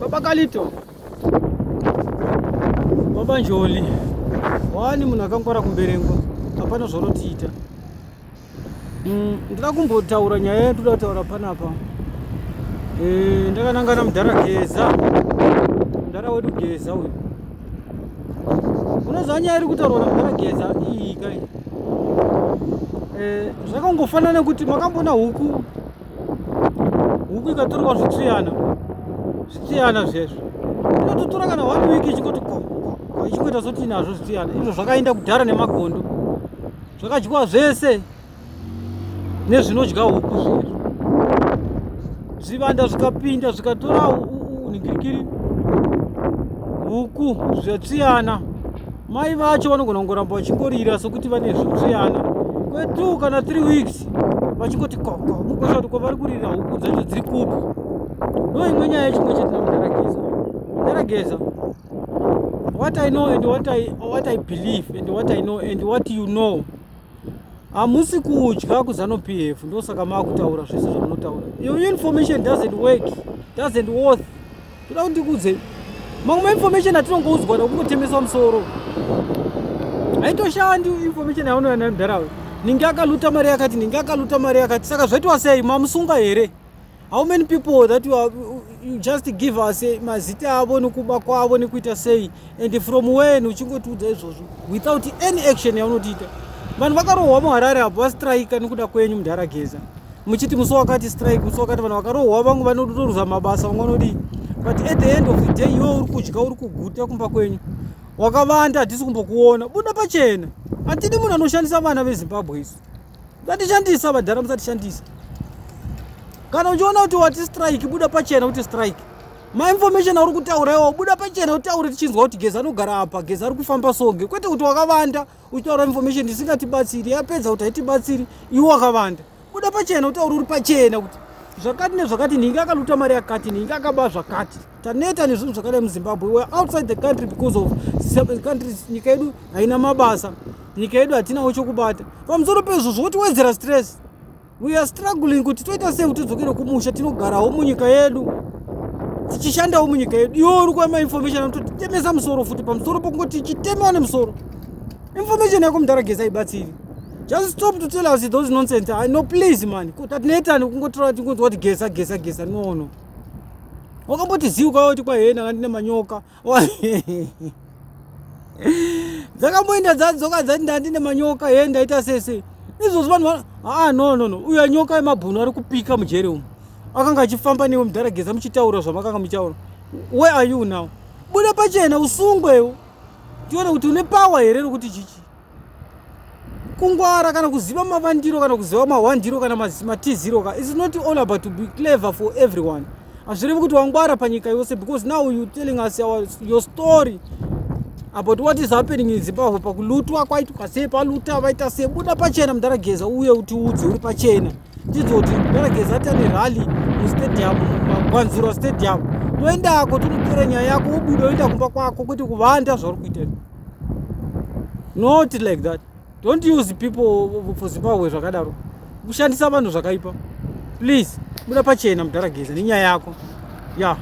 Baba Kalito. Baba Njoli. Wani munhu akangwara kumberengwa. Hapana zvaunotiita. Ndoda kumbotaura nyaya yandoda kutaura panapa. Ndakanangana mudhara Geza. Mudhara wedu Geza uyu. Unoziva nyaya iri kutaurwa namudhara Geza iyi kai. Zvakangofanana nekuti makamboona huku. Huku ikatorwa zvitsviyana. Zvitsviyana zvezvo. Inototora kana 1 week ichingoti ko ko ichingoita soti inazvo zvitsviyana. Izvo zvakaenda kudhara nemagondo. Zvakadyiwa zvese nezvinodya huku zvezvo. Zvivanda zvikapinda zvikatora ningirikiri huku zvetsviyana. Mai vacho vanogona kungoramba vachingorira sokuti vane zvitsviyana kwe 2 kana 3 weeks vachingoti koko mukosha kuti kwavari kurira huku dzacho dziri kupi. Ndo imwe nyaya yechimwe chete namudhara Geza. Mudhara Geza, what I know and what I believe and what I know and what you know, hamusi kudya kuZANU PF, ndosaka maakutaura zvese zvamunotaura. Your information doesn't work, doesn't worth. Toda kuti ndikudze mamwe mainformation atinongoudzwa nekungotemeswa musoro haitoshandi. Information yaunouya nayo mudharawe, ninge akaluta mari yakati, ninge akaluta mari yakati, saka zvaitwa sei? Mamusunga here? How many people that you just give us mazita avo nekuba kwavo nekuita sei and from when uchingotiudza izvozvo without any action yaunotiita? Vanhu vakarohwa muHarare apo vastrika nekuda kwenyu, mudhara Geza, muchiti musi wakati strike, musi wakati vanhu vakarohwa, vamwe vanotoruza mabasa, vamwe vanodii, but at the end of the day iwe uri kudya, uri kuguta kumba kwenyu, wakavanda, hatisi kumbokuona. Buda pachena. Hatidi munhu anoshandisa vana veZimbabwe isu. Musatishandisa vadhara, musatishandisa. Kana uchiona kuti wati strike, buda pachena kuti strike. Mainformation auri kutaura iwawo, buda pachena utaure tichinzwa kuti Geza anogara apa, Geza ari kufamba soge, kwete kuti wakavanda uchitaura information isingatibatsiri. Yapedza kuti haitibatsiri, iwe wakavanda. Buda pachena utaure uri pachena kuti zvakati nezvakati, nhingi akaluta mari yakati, nhingi akaba zvakati. Taneta nezvinhu zvakadai muZimbabwe. We are outside the country because of countries. Nyika yedu haina mabasa, nyika yedu hatinawo chokubata. Pamusoro pezvo zvotiwedzera stress. We are struggling kuti toita sei kuti tidzokere kumusha, tinogarawo munyika yedu, tichishandawo munyika yedu. Iwe uri kuva mainformation anototitemesa musoro futi, pamusoro pokungoti tichitemewa nemusoro. Information yako, mudhara Geza, haibatsiri. Just stop to tell us those nonsense. I no, please man, tatineta nekungotora tingonzwa kuti Geza, Geza, Geza. No. Wakamboti ziuka kuti kwahena ndine manyoka. Dzakamboenda dzadzoka dzati ndandine manyoka he, ndaita sese izvozvo. Vanhu, aa, no, uyo nyoka yemabhunu ari kupika mujere umu akanga achifamba newe, mudhara Geza, muchitaura zvamakanga muchitaura. Where are you now? Buda pachena usungwewo, tione kuti une power here rokuti chichi kungwara kana kuziva mavandiro kana kuziva mahwandiro kana matiziro ka. It's not all about to be clever for everyone. Hazvirevi kuti wangwara panyika yose, because now you telling us your story about what is happening in Zimbabwe, pakulutwa kwaitwa sei, paluta vaita sei. Buda pachena, mudhara Geza, uye utiudze uri pachena tidzo kuti mudhara Geza ati ane rally mustadium, Magwanzura Stadium. Toendako tonotora nyaya yako, wobuda woenda kumba kwako, kwete kuvanda zvauri kuita. Not like that. Don't use people for Zimbabwe zvakadaro, kushandisa vanhu zvakaipa. Please, buda pachena, mudhara Geza, nenyaya yako ya. Yeah.